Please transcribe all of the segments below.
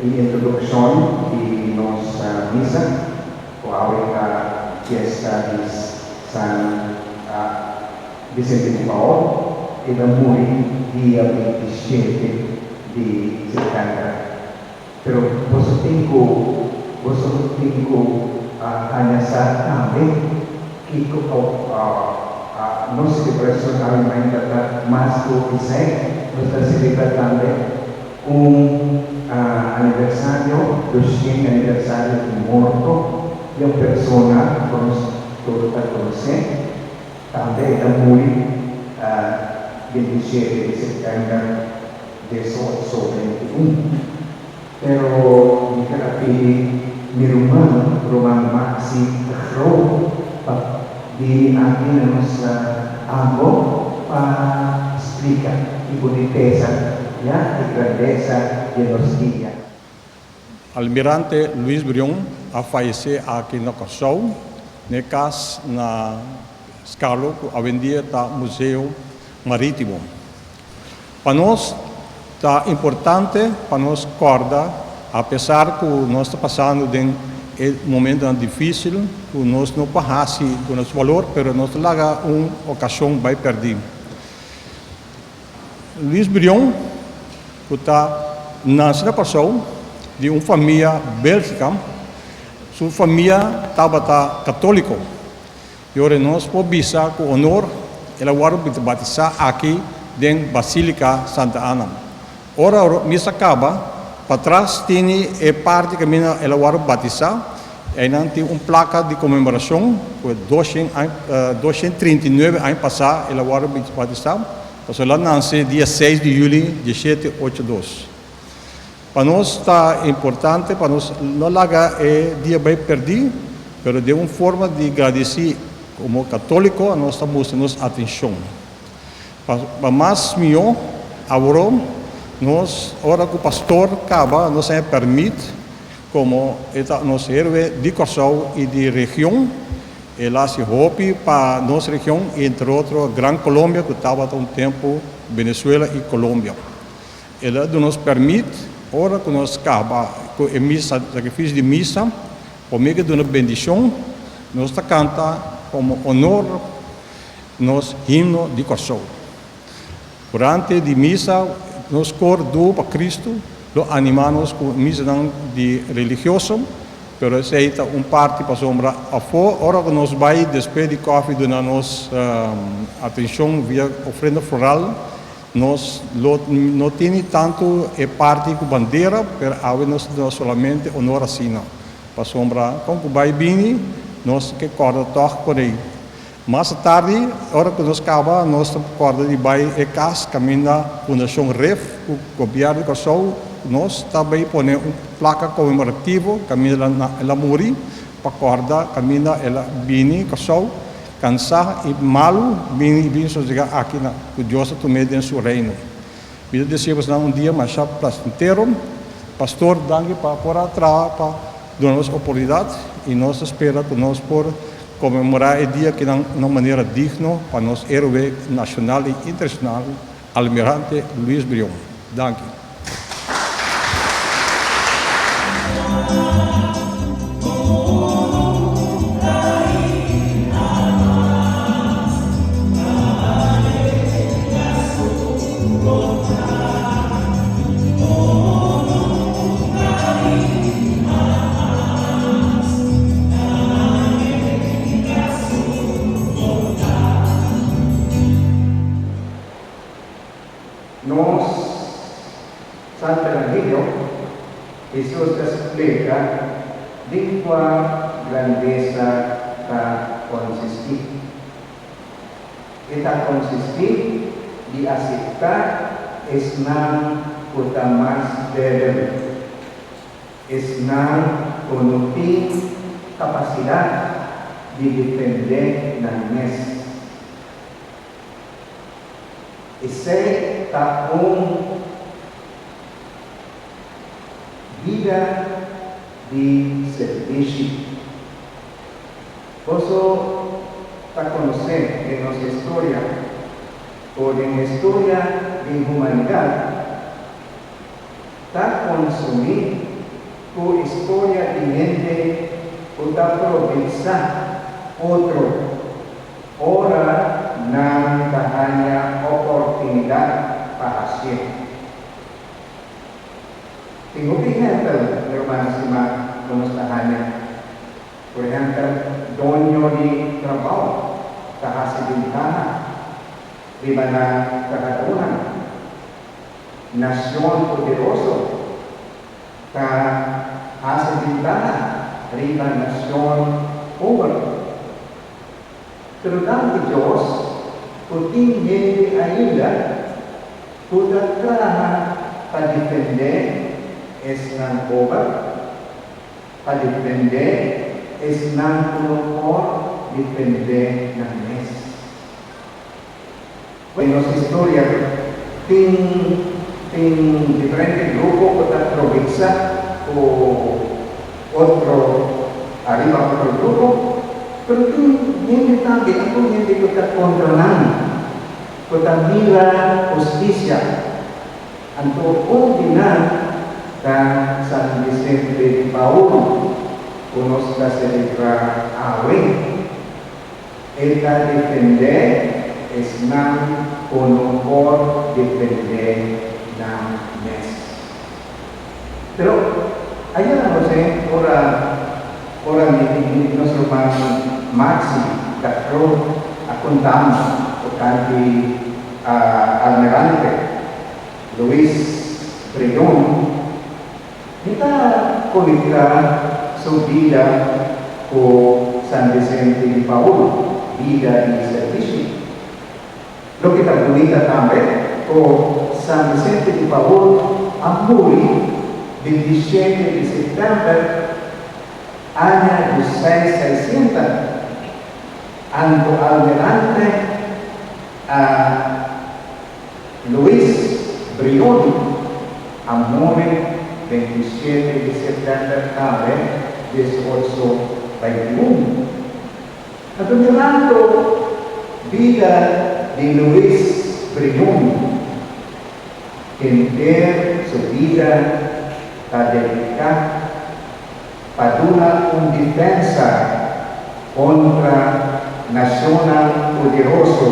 E introdukshon di nos misa ku awe ta fiesta di San Vicente di Paul. E ta muri dia 27 di sèptèmber. Pero boso tin ku boso tin ku haña sa tambe kiko nos selebrashon awe mainta ta mas ku esei. Nos ta selebrá tambe un aniversario, doshent aniversario di morto di un persona ku nos tur ta konosé. Tambe e ta muri 27 di sèptèmber 1821. Pero mi ta a pidi mi ruman, ruman Maxi de Groot, pa bini aki na nos ambo pa splika e bunitesa ya e grandesa di nos dia. Almirante Luis Brion a fayesé aki na Kòrsou, n'e kas na Skalo ku awendia ta Museo Marítimo. Pa nos ta importante pa nos kòrda apesar ku nos ta pasando den e momentonan difísil ku nos no por hasi ku nos balor pero nos ta laga un okashon bai pèrdí. Luis Brion ku ta nase na Kòrsou di un famia Bélgika, su famia tabata katóliko. I ora nos por bisa ku honor, el a wòrdu batisá aki den Basílika Santa Ana. Ora misa kaba, patras tini e parti kaminda el a wòrdu batisá, einan tin un plaka di konmemorashon ku 239 aña pasá el a wòrdu batisá, pasobra el a nanse dia 6 di yüli 1782. Pa nos ta importante pa nos no laga e dia bai perdí, pero den un forma di gradisí komo katóliko nos ta mustra nos atenshon. Pa mas mihó aworó nos ora ku pastor kaba nos haña pèrmit komo e ta nos héroe di Kòrsou i di region, el a hasi hopi pa nos region i entre otro Gran Colombia ku tabata un tempu Venezuela i Colombia. El a duna nos pèrmit ora ku nos kaba ku e misa, sakrifisio di misa, promé ku e duna bendishon, nos ta kanta komo onor nos himno di Kòrsou. Durante di misa nos kor Dúo pa Kristu lo animá nos ku misanan di religioso, pero esei ta un parti pasobra afó ora ku nos bai despues di kòfi duna nos atenshon via ofrenda floral. Nos lo no tini tantu e parti ku bandera, pero awe nos ta duna solamente honor asina. Pasobra kon ku bai bini, nos ke kòrda tòg por ei. Mas tardi, ora ku nos kaba, nos ta kòrda di bai e kas kaminda Fundashon Ref ku Gobièrnu di Kòrsou nos ta bai pone un plaka konmemorativo kaminda el a muri pa kòrda kaminda el a bini Kòrsou. Cansá i malu bini i bin sosegá aki na ku Dios a tum'é den su reino. Mi ta desea bosnan un dia masha plasentero. Pastor, danki pa por a traha pa duna nos oportunidat i nos ta spera ku nos por konmemorá e dia akinan na un manera digno pa nos héroe nashonal i internashonal, Almirante Luis Brion. Danki. Nos Santo Evangelio, Hesus ta splika den kua grandesa ta konsistí. E ta konsistí di aseptá esnan ku ta mas débil, esnan ku no tin kapasidat di defendé nan mes. Esei ta un bida di servishi. Boso ta konosé den nos historia ku den historia di humanidat ta konsumí. Ku historia di hende ku ta probechá otro ora nan ta haña oportunidat pa hasié. Tin hopi ehèmpel, ruman stimá, ku nos ta haña. Por ehèmpel, doño di trabou ta hasi bentaha riba nan trahadónan. Nacion poderoso ta haci bentaha riba nacion pober. Pero danki Dios cu tin hende ainda cu ta traha pa defende esnan pober, pa defende esnan cu no por defende nan mes. Den nos historia tin tin diferente grupo ku ta trobecha ku otro ariba otro grupo, pero tin hende tambe, algun hende ku ta kontra nan, ku ta mira hustisia. Anto un di nan ta San Vicente di Paul ku nos ta selebrá awe. E ta defendé esnan ku no por defendé nan mes. Pero ayer anoche ora ora mi mi nos ruman Maxi Castro a konta mi tokante Almirante Luis Brion, Mi ta konektá su bida ku San Vicente di Paul, bida di servisio. Loke ta bunita tambe ku San Vicente di Paul a muri 27 di sèptèmber aña diesseis seiscientos, anto almirante a Luis Brion a muri 27 di sèptèmber tambe 1821. Anto mirando bida di Luis Brion, henter su bida ta dediká pa duna un defensa kontra nashonnan poderoso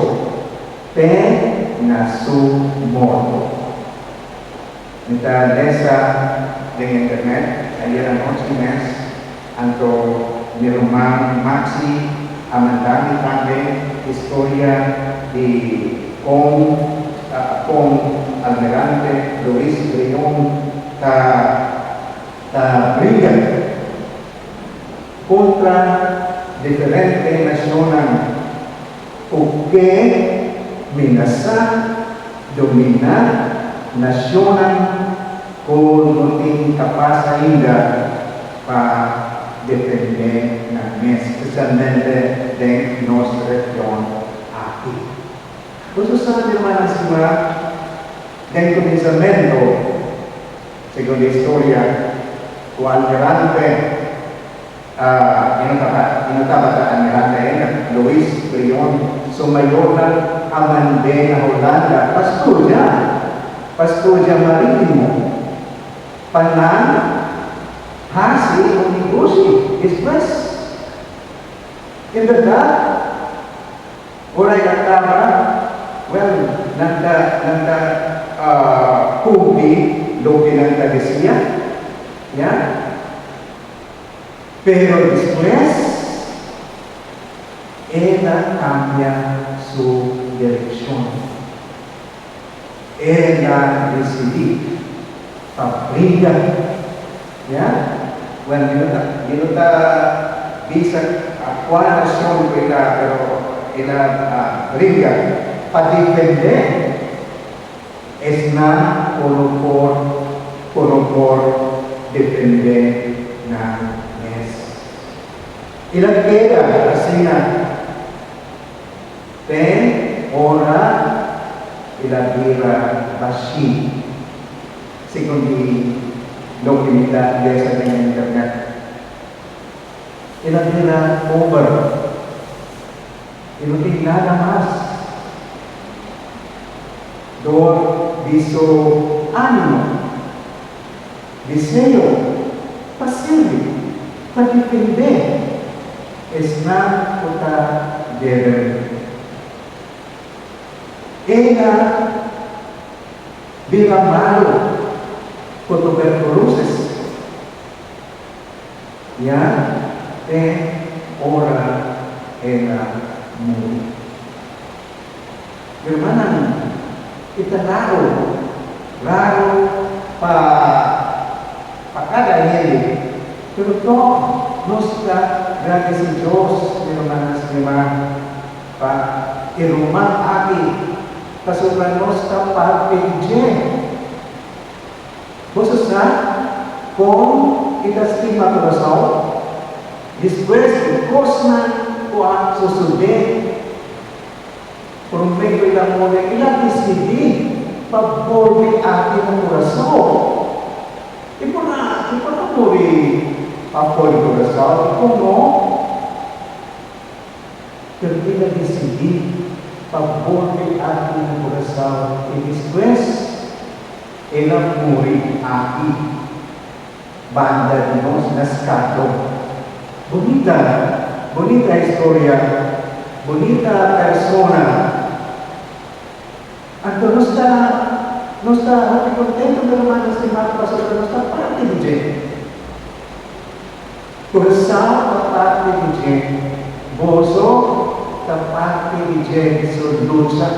Te na su morto. Mi ta lesa den internet ayer anochi mes, anto mi ruman Maxi a manda mi tambe historia di con con Almirante Luis Brion ta ta bringa contra diferente nacionnan. Ku ke menasá dominá nashonnan ku no tin kapas ainda pa defendé nan mes, spesialmente den nos region aki. Boso sa, mi rumannan stimá, den kuminsamentu, segun di historia, ku almirante, E no tabata, e no tabata almirante ainda. Luis Brion su mayornan a mand'é na Hulanda pa studia, pa studia marítimo, pa nan hasi un negoshi despues. En bèrdat, ora el a kaba, wèl, nan ta, nan ta kumpli loke nan ta desia, ya. Pero despues el a cambia su direccion. El a dicidi pa briga. Ya? Bueno, mi no ta, mi no ta bisa a cua nacion cu el a, pero el a briga pa defende Esnan ku no por ku no por defendé nan mes. El a keda asina te ora el a bira bashí, segun di loke mi ta lesa den internet. El a bira pober. E no tin nada mas. Dor di su ánimo, deseo. Pa sirbi, pa defendé esnan ku ta débil. El a bira malu ku tuberkulosis ya te ora el a muri. Hermannan, e ta raro, raro pa pa kada hende, pero tòg nos ta gradisí Dios, mi rumannan stimá, pa e ruman aki, pasobra nos ta parti di dje. Boso sa kon e ta stima Curaçao? Despues di kosnan ku a sosodé promé ku el a muri, el a disidí pa bolbe aki na Curaçao. E por a e por a muri pafó di Curaçao, dikon no? Pero el a disidí pa bolbe aki na Curaçao i despues el a muri aki banda di nos na Skato. Bunita, bunita historia, bunita persona. Anto nos ta nos ta hopi contento mi rumannan stimado pasobra nos ta parti di dje. Curaçao ta parti di dje, boso ta parti di dje su lucha.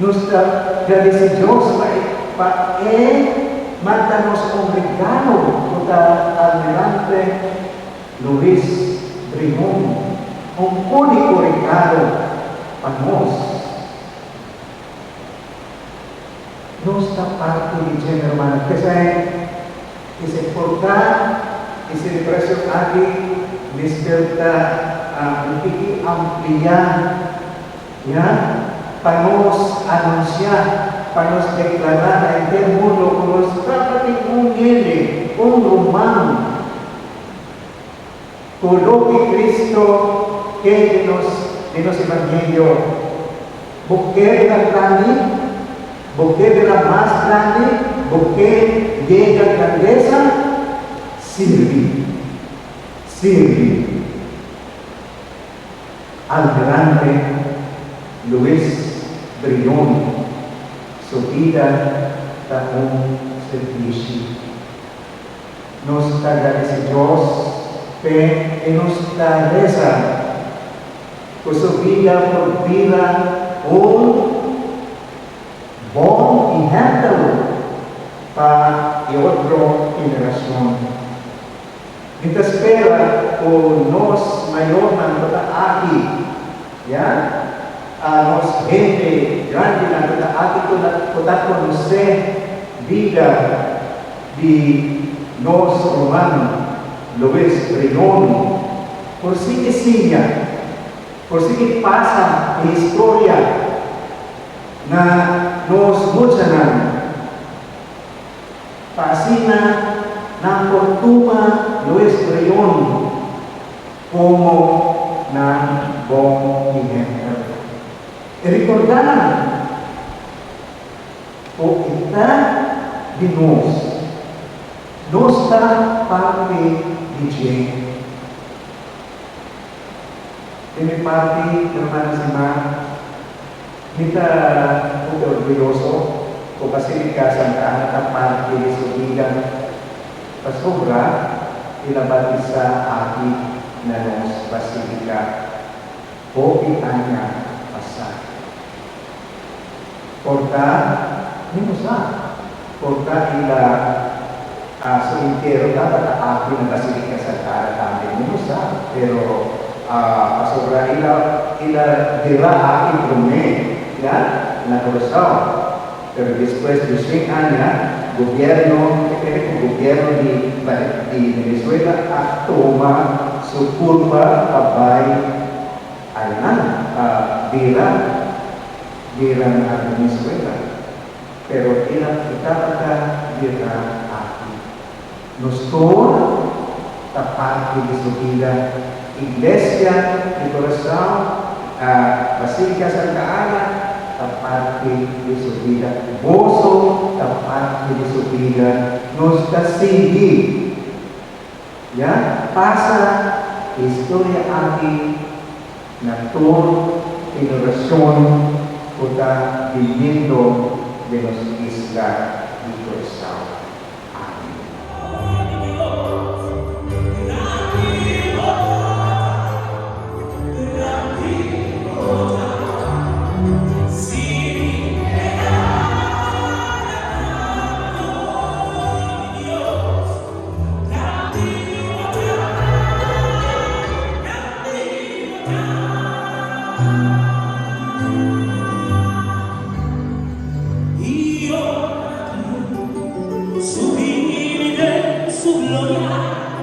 Nos ta gradeci Dios pa e pa e manda nos un regalo cu ta Almirante Luis Brion, un unico regalo pa nos. Nos ta parti di dje, mi rumannan. P'esei esei por ta e celebracion aki mester ta un tiki amplia. Ya, pa nos anunsiá, pa nos deklará na henter mundu ku nos tabatin un hende, un ruman, ku loke Cristo ke di nos, di nos evangelio. Bo ke bira grandi? Bo ke bira mas grandi? Bo ke yega grandesa? Sirbi. Sirbi. Almirante Luis Brion su bida ta un sirbishi. Nos ta gradisi Dios p'e i nos ta resa ku su bida por bira un bon ehèmpel pa e otro generashon. Mi ta spera ku nos mayornan ku ta aki, ya, a nos hende grandinan ku ta aki ku ta ku ta konosé bida di nos ruman Luis Brion por sigui siña, por sigui pasa e historia na nos muchanan. Pa asina nan por tuma Luis Brion komo nan bon ehèmpel. I rekordá nan ku e ta di nos, nos ta parti di dje. Di mi parti, hermanas i ma, Mi ta hopi orguyoso ku Basilica Santa Ana ta parti di su bida pasobra el a batisá aki na nos Basilica hopi aña pasá. Por ta mi no sa por ta el a a su entero tabata aki na Basilica Santa Ana tambe mi no sa pero pasobra el a el a dera aki promé ya na Curaçao pero despues di shen aña gobierno te kere ku gobierno di di Venezuela a toma su kurpa pa bai aynan pa dera dera na Venezuela. Pero el a e tabata bira aki. Nos tur ta parti di su bida. Iglesia di Curaçao, Basilica Santa Ana. ta parti di su bida, boso ta parti di su bida, nos ta sigui, ya, pasa e historia aki na tur generashon ku ta biniendo den nos isla di Kòrsou. Amen. Su gloria.